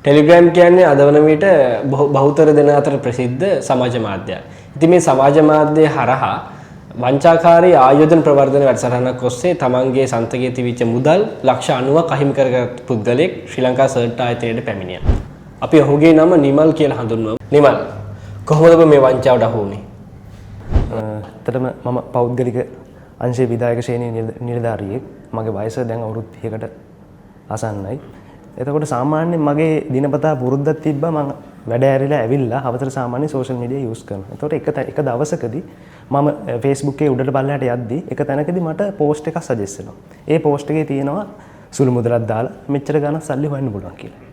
Telegram කියන්නේ අද වන විට බහුතර දෙනා අතර ප්‍රසිද්ධ සමාජ මාධ්‍යයක්. ඉතින් මේ සමාජ මාධ්‍ය හරහා වංචාකාරී ආයෝජන ප්‍රවර්ධන වැඩසටහනක් ඔස්සේ තමන්ගේ සන්තකයේ තිබිච්ච මුදල් ලක්ෂ 90ක් අහිමි කරගත් පුද්ගලයෙක් ශ්‍රී ලංකා සර්ට් ආයතනයට පැමිණියා. අපි ඔහුගේ නම නිමල් කියලා හඳුන්වමු. නිමල්, කොහොමද ඔබ මේ වංචාවට අහු වුණේ? ඇත්තටම මම පෞද්ගලික අංශයේ විධායක ශ්‍රේණියේ නිලධාරියෙක්. මගේ වයස දැන් අවුරුදු 30කට ආසන්නයි. එතකොට සාමාන්‍යයෙන් මගේ දිනපතා පුරුද්දක් තිබ්බා, මං වැඩ ඇරිලා ඇවිල්ලා හවසට සාමාන්‍යයෙන් සෝෂල් මීඩියා යූස් කරනවා. එතකොට එක දවසකදී මම Facebook එකේ උඩට පල්ලෙහාට යද්දී එක තැනකදී මට පෝස්ට් එකක් සජෙස්ට් වෙනවා. ඒ පෝස්ට් එකේ තියෙනවා සුළු මුදලක් දාලා මෙච්චර ගාණක් සල්ලි හොයන්න පුළුවන් කියලා.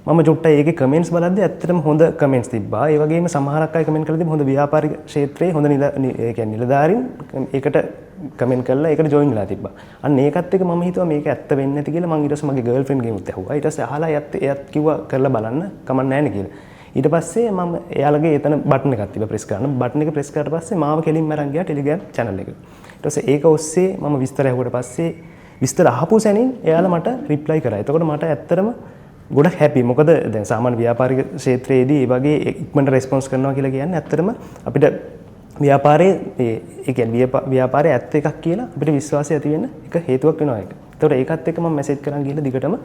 මම චුට්ටයි ඒකේ කමෙන්ට්ස් බලද්දී ඇත්තටම හොඳ කමෙන්ට්ස් තිබ්බා. ඒ වගේම සමහරක් අය කමෙන්ට් කරලා තිබ්බ හොඳ ව්‍යාපාරික ක්ෂේත්‍රයේ හොඳ ඒ කියන්නේ නිලධාරීන් ඒකට කමෙන්ට් කරලා ඒකට ජොයින් වෙලා තිබ්බා. අන්න ඒකත් එක්ක මම හිතුවා මේක ඇත්ත වෙන්නේ නැති කියලා. මං ඊට පස්සේ මගේ ගර්ල්ෆ්‍රෙන්ඩ් ගෙනුත් ඇහුවා. ඊට පස්සේ අහලා එයත් කිව්වා කරලා බලන්න කමක් නැහැ නේ කියලා. ඊට පස්සේ මම එයාලගේ එතන බටන් එකක් තිබ්බා ප්‍රෙස් කරන්න. බටන් එක ප්‍රෙස් කරාට පස්සේ මාව කෙලින්ම අරන් ගියා ටෙලිග්‍රෑම් චැනල් එකට. ඊට පස්සේ ඒක ඔස්සේ මම විස්තර ඇහුවට පස්සේ විස්තර අහපු සැනින් එයාලා මට රිප්ලයි කරා. එතකොට මට ඇත්තටම ගොඩක් හැපි. මොකද දැන් සාමාන්‍ය ව්‍යාපාරික ක්ෂේත්‍රයේදී ඒ වගේ ඉක්මනට රෙස්පොන්ස් කරනවා කියලා කියන්නේ ඇත්තටම අපිට ව්‍යාපාරයේ ඒ කියන්නේ ව්‍යාපාරයේ ඇත්ත එකක් කියලා අපිට විශ්වාසය ඇති වෙන්න එක හේතුවක් වෙනවා ඒක. එතකොට ඒකත් එක්ක මම මැසේජ් කරන් ගිහලා දිගටම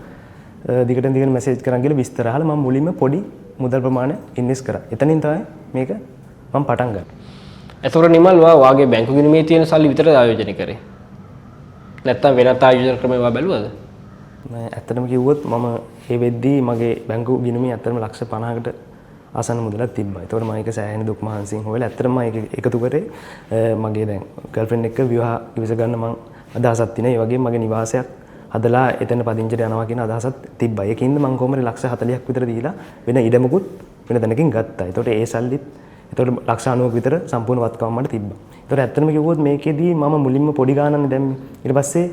දිගටම මැසේජ් කරන් ගිහලා විස්තර අහලා මම මුලින්ම පොඩි මුදල් ප්‍රමාණයක් ඉන්වෙස්ට් කරා. එතනින් තමයි මේක මම පටන් ගත්තේ. එතකොට නිමල්, ඔයා වාගේ බැංකු ගිණුමේ තියෙන සල්ලි විතරද ආයෝජනය කරේ? නැත්තම් වෙනත් ආයෝජන ක්‍රම ඒවා බැලුවද? මම ඇත්තටම කිව්වොත් මම ඒ වෙද්දී මගේ බැංකු ගිණුමේ ඇත්තටම ලක්ෂ 50කට ආසන්න මුදලක් තිබ්බා. ඒතකොට මම ඒක සෑහෙන දුක් මහන්සියෙන් හොයලා ඇත්තටම මම ඒක එකතු කරේ මගේ දැන් ගර්ල්ෆ්‍රෙන්ඩ් එක්ක විවාහ ගිවිස ගන්න මං අදහසක් තියෙනවා. ඒ වගේම මගේ නිවාසයක් හදලා එතන පදිංචියට යනවා කියන අදහසත් තිබ්බා. ඒකින්ද මං කොහොම හරි ලක්ෂ 40ක් විතර දීලා වෙන ඉඩමකුත් වෙන තැනකින් ගත්තා. ඒතකොට ඒ සල්ලිත් ඒතකොට ලක්ෂ 90ක විතර සම්පූර්ණ වත්කම මට තිබ්බා. ඒතකොට ඇත්තටම කිව්වොත් මේකෙදී මම මුලින්ම පොඩි ගාණක් දැම්මේ. ඊට පස්සේ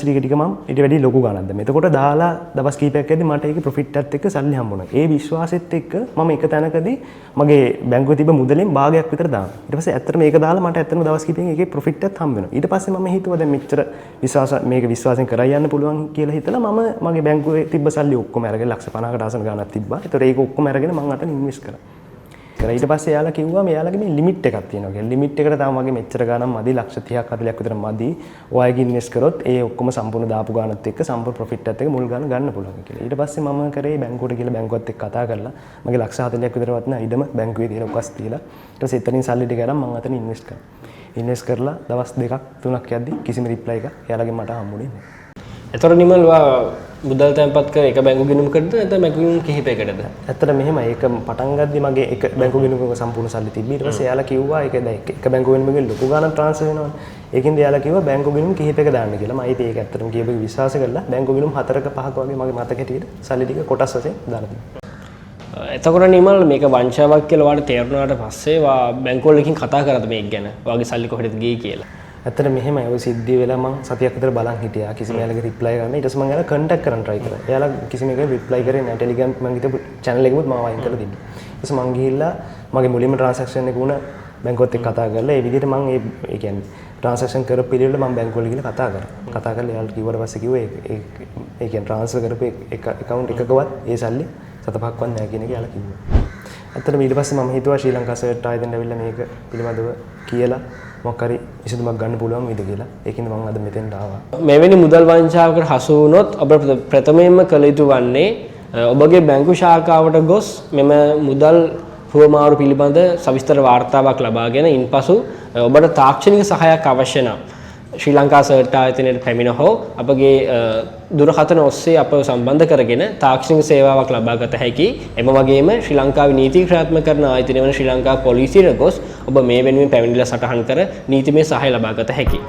ටික ටික මම ඊට වැඩි ලොකු ගාණක් දැම්මා. එතකොට දාලා දවස් කීපයක් යද්දි මට ඒකේ ප්‍රොෆිට් එකත් එක්ක සල්ලි හම්බුණා. ඒ විශ්වාසෙත් එක්ක මම එක තැනකදී මගේ බැංකුවේ තිබ්බ මුදලෙන් භාගයක් විතර දානවා. ඊට පස්සේ ඇත්තටම මේක දාලා මට ඇත්තටම දවස් කීපයකින් ඒකේ ප්‍රොෆිට් එකත් හම්බ වෙනවා. ඊට පස්සේ මම හිතුවා දැන් මෙච්චර විශ්වාස මේක විශ්වාසයෙන් කරා යන්න පුළුවන් කියලා හිතලා මම මගේ බැංකුවේ තිබ්බ සල්ලි ඔක්කොම අරගෙන ලක්ෂ 50කට ආසන්න ගාණක් තිබ්බා. ඒතකොට ඒක ඔක්කොම අරගෙන මං අතන ඉන්වෙස්ට් කරා. ඊට පස්සේ එයාලා කිව්වා මෙයාලගේ මේ ලිමිට් එකක් තියෙනවා කියලා. ලිමිට් එකට තාම මගේ මෙච්චර ගාණක් මදි, ලක්ෂ 30ක් 40ක් විතර මදි. ඔයාගේ ඉන්වෙස්ට් කරොත් ඒ ඔක්කොම සම්පූර්ණ දාපු ගාණත් එක්ක සම්පූර්ණ ප්‍රොෆිට් එකත් එක්ක මුල් ගාණ ගන්න පුළුවන් කියලා. ඊට පස්සේ මම කරේ බැංකුවට ගිහලා බැංකුවත් එක්ක කතා කරලා මගේ ලක්ෂ 40ක් විතර වටින ඉඩම බැංකුවේ තියලා උකස් තියලා ඊට පස්සේ එතනින් සල්ලි ටික අරන් මං අතන ඉන්වෙස්ට් කරා. ඉන්වෙස්ට් කරලා දවස් දෙකක් තුනක් යද්දි කිසිම රිප්ලයි එකක් එයාලගෙන් මට හම්බුනේ නැහැ. එතකොට නිමල්, ඔයා මුදල් තැන්පත් කර එක බැංකු ගිණුමකටද නැත්නම් බැංකු ගිණුම් කිහිපයකටද? ඇත්තට මෙහෙමයි, ඒක පටන් ගද්දි මගේ එක බැංකු ගිණුමක සම්පූර්ණ සල්ලි තිබ්බේ. ඊට පස්සේ එයාලා කිව්වා ඒක දැන් එක බැංකු ගිණුමකින් ලොකු ගාණක් ට්‍රාන්ස්ෆර් වෙනවනේ. ඒකින්ද එයාලා කිව්වා බැංකු ගිණුම් කිහිපයක දාන්න කියලා. මම ඉතින් ඒක ඇත්තටම කියපු එක විශ්වාස කරලා බැංකු ගිණුම් හතරක පහක වගේ මගේ මතක හැටියට සල්ලි ටික කොටස් වශයෙන් දාලා තිබ්බා. එතකොට නිමල්, මේක වංචාවක් කියලා ඔයාලට තේරුණාට පස්සේ ඔයා බැංකුව වලකින් කතා කරාද මේක ගැන? ඔයාගේ සල්ලි කොහෙටද ගියේ කියලා? ඇත්තට මෙහෙමයි, ඔය සිද්ධිය වෙලා මං සතියක් විතර බලන් හිටියා කිසිම එයාලගේ රිප්ලයි කරන්න. ඊට පස්සේ මං එයාලා කන්ටැක්ට් කරන්න try කරා. එයාලා කිසිම එකක රිප්ලයි කරේ නෑ. ටෙලිග්‍රෑම් මං හිතපු චැනල් එකකුත් මාව අයින් කරලා තිබ්බා. ඊට පස්සේ මං ගිහිල්ලා මගේ මුලින්ම ට්‍රාන්සැක්ෂන් එක වුණ බැංකුවත් එක්ක කතා කරලා ඒ විදිහට මං ඒ ඒ කියන්නේ ට්‍රාන්සැක්ෂන් කරපු පිළිවෙලට මං බැංකුව වල ගිහලා කතා කරා. කතා කරලා එයාලට කිව්වට පස්සේ කිව්වා ඒ ඒ කියන්නේ ට්‍රාන්ස්ෆර් කරපු එක ඇකවුන්ට් එකකවත් ඒ සල්ලි සත පහක්වත් නෑ කියන එක එයාලා කිව්වා. ඇත්තටම ඊට පස්සේ මම හිතුවා ශ්‍රී ලංකා සර්ට් ආයතනයට ඇවිල්ලා මේක පිළිබඳව කියලා මොකක් හරි විසඳුමක් ගන්න පුළුවන් වේද කියලා. ඒකින්ද මම අද මෙතෙන්ට ආවා. මෙවැනි මුදල් වංචාවකට හසු වුණොත් ඔබ ප්‍රථමයෙන්ම කළ යුතු වන්නේ ඔබගේ බැංකු ශාඛාවට ගොස් මෙම මුදල් හුවමාරු පිළිබඳ සවිස්තර වාර්තාවක් ලබාගෙන ඉන්පසු ඔබට තාක්ෂණික සහායක් අවශ්‍ය නම් ශ්‍රී ලංකා සර්ට් ආයතනයට පැමිණ හෝ අපගේ දුරකථන ඔස්සේ අපව සම්බන්ධ කරගෙන තාක්ෂණික සේවාවක් ලබා ගත හැකි. එම වගේම ශ්‍රී ලංකාවේ නීති ක්‍රියාත්මක කරන ආයතනය වන ශ්‍රී ලංකා පොලිසියට ගොස් ඔබ මේ වෙනුවෙන් පැමිණිල්ල සටහන් කර නීතිමය සහාය ලබා ගත හැකි.